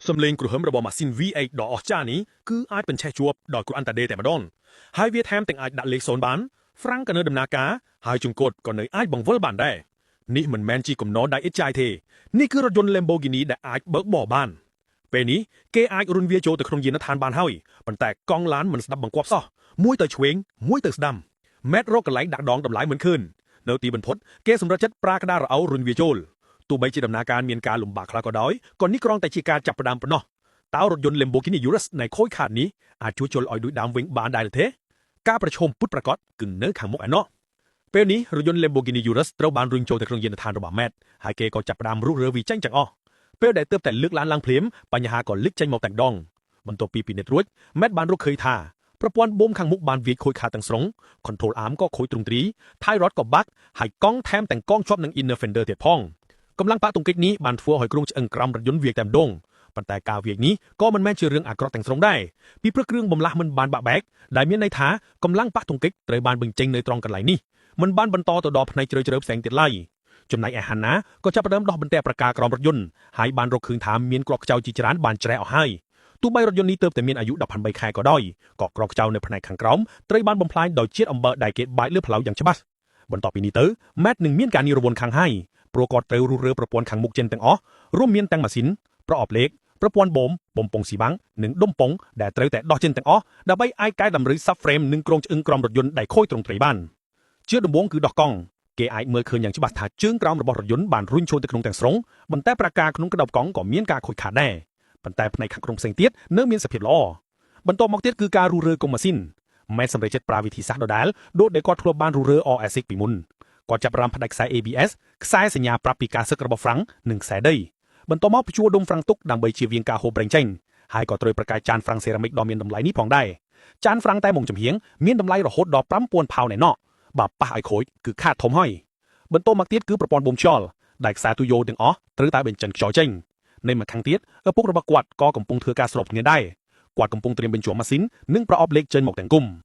សំឡេងគ្រហឹមរបស់ម៉ាស៊ីន V8 ដ៏អស្ចារ្យនេះគឺអាចបញ្ឆេះជួបដោយគ្រាន់តែដេរតែម្ដងហើយវាថែមទាំងអាចដាក់លេខ0បានហ្វ្រាំងក៏នៅដំណើរការហើយជង្គត់ក៏នៅអាចបង្វិលបានដែរនេះមិនមែនជាកំណរដៃអ៊ីតចាយទេនេះគឺរថយន្ត Lamborghini ដែលអាចបើកបរបានពេលនេះគេអាចរុញវាចូលទៅក្នុងយានដ្ឋានបានហើយប៉ុន្តែកង់ឡានមិនស្ដាប់បង្គាប់សោះមួយទៅឆ្វេងមួយទៅស្ដាំម៉ែតរកកន្លែងដាក់ដងតម្លៃមិនឃើញនៅទីបំផុតគេសម្រេចចិត្តប្រើក្តាររអោរុញវាចូលទោះបីជាដំណើរការមានការលំបាកខ្លះក៏ដោយក៏នេះគ្រាន់តែជាការចាប់ផ្ដើមប៉ុណ្ណោះតើរថយន្ត Lamborghini Urus នៃខូចខាតនេះអាចជួសជុលឲ្យដូចដើមវិញបានដែរឬទេការប្រឈមពិតប្រាកដគឺនៅខាងមុខឯណោះពេលនេះរថយន្ត Lamborghini Urus ត្រូវបានរុញចូលទៅក្នុងយានដ្ឋានរបស់ Matt ហើយគេក៏ចាប់ផ្ដើមរុះរើវាចេញទាំងអស់ពេលដែលទើបតែលើកឡានឡើងភ្លាមបញ្ហាក៏លេចចេញមកតែម្ដងបន្ទាប់ពីពិនិត្យរួច Matt បានរកឃើញថាប្រព័ន្ធបូមខាងមុខបានវាយខូចខាតទាំងស្រុង control arm ក៏ខូចទ្រង់ទ្រី tie rod ក៏បាក់ហើយកង់ថែមទាំងកងជាប់នឹង inner fender ទៀតផងកម្លាំងប៉ាក់ទង្គិចនេះបានធ្វើឲ្យគ្រោងឆ្អឹងក្រោមរថយន្តវាយតែម្ដងប៉ុន្តែការវាយនេះក៏មិនមែនជារឿងអាក្រក់ទាំងស្រុងដែរពីព្រោះគ្រឿងបំលាស់មិនបានបាក់បែកដែលមានន័យថាកម្លាំងប៉ះទង្គិចត្រូវបានបញ្ចេញនៅត្រង់កន្លែងនេះមិនបានបន្តទៅដល់ផ្នែកជ្រៅៗផ្សេងទៀតឡើយចំណែកឯហាណាក៏ចាប់ផ្ដើមដោះបន្ទះប្រការក្រោមរថយន្តហើយបានរកឃើញថាមានគ្រាប់ខ្ចៅជាច្រើនបានច្រែះអស់ហើយទោះបីរថយន្តនេះទើបតែមានអាយុ18ខែក៏ដោយក៏គ្រាប់ខ្ចៅនៅផ្នែកខាងក្រោមត្រូវបានបំផ្លាញដោយជាតិអំបិលដែលគេបាចលើផ្លូវយ៉ាងច្បាស់បន្ទាប់ពីនេះទៅម៉ាត់នឹងមានការនិរវន្តខាងហើយព្រោះគាត់ត្រូវរុះរើប្រព័ន្ធខាងមុខចេញទាំងអស់រួមមានទាំងម៉ាស៊ីនប្រអប់លេខប្រព័ន្ធបូមបំពង់ស៊ីបាំងនិងដុំប៉ុងដែលត្រូវតែដោះចេញទាំងអស់ដើម្បីអាចកែតម្រូវ subframe និងគ្រោងឆ្អឹងក្រោមរថយន្តដែលខូចទ្រង់ទ្រាយបានជាដំបូងគឺដោះកង់គេអាចមើលឃើញយ៉ាងច្បាស់ថាជើងក្រោមរបស់រថយន្តបានរុញចូលទៅក្នុងទាំងស្រុងប៉ុន្តែប្រការក្នុងក្តោបកង់ក៏មានការខូចខាតដែរប៉ុន្តែផ្នែកខាងក្នុងផ្សេងទៀតនៅមានសភាពល្អបន្ទាប់មកទៀតគឺការរុះរើកុងម៉ាស៊ីនម៉ែតសម្រេចចិត្តប្រើវិធីសាស្ត្រដដែលដូចដែលគាត់ធ្លាប់បានរុះរើ RS6 ពីមុនគាត់ចាប់ផ្ដើមផ្ដាច់ខ្សែ ABS ខ្សែសញ្ញាប្រាប់ពីការសឹករបស់ហ្វ្រាំងនិងខ្សែដីបន្ទាប់មកព្យួរដុំហ្វ្រាំងទុកដើម្បីជៀសវាងការហូរប្រេងចេញហើយក៏ត្រូវប្រកាសចានហ្វ្រាំងសេរ៉ាមិកដ៏មានតម្លៃនេះផងដែរចានហ្វ្រាំងតែមួយចំហៀងមានតម្លៃរហូតដល់5000ផោនឯណោះបើប៉ះឲ្យខូចគឺខាតធំហើយបន្ទាប់មកទៀតគឺប្រព័ន្ធបូមខ្យល់ដែលខ្សែទុយោទាំងអស់ត្រូវតែបញ្ចេញខ្យល់ចេញនៅម្ខាងទៀតឪពុករបស់គាត់ក៏កំពុងធ្វើការស្របគ្នាដែរគាត់កំពុងត្រៀមបញ្ជាម៉ាស៊ីននិងប្រអប់លេខចេញមកទាំងគុំ។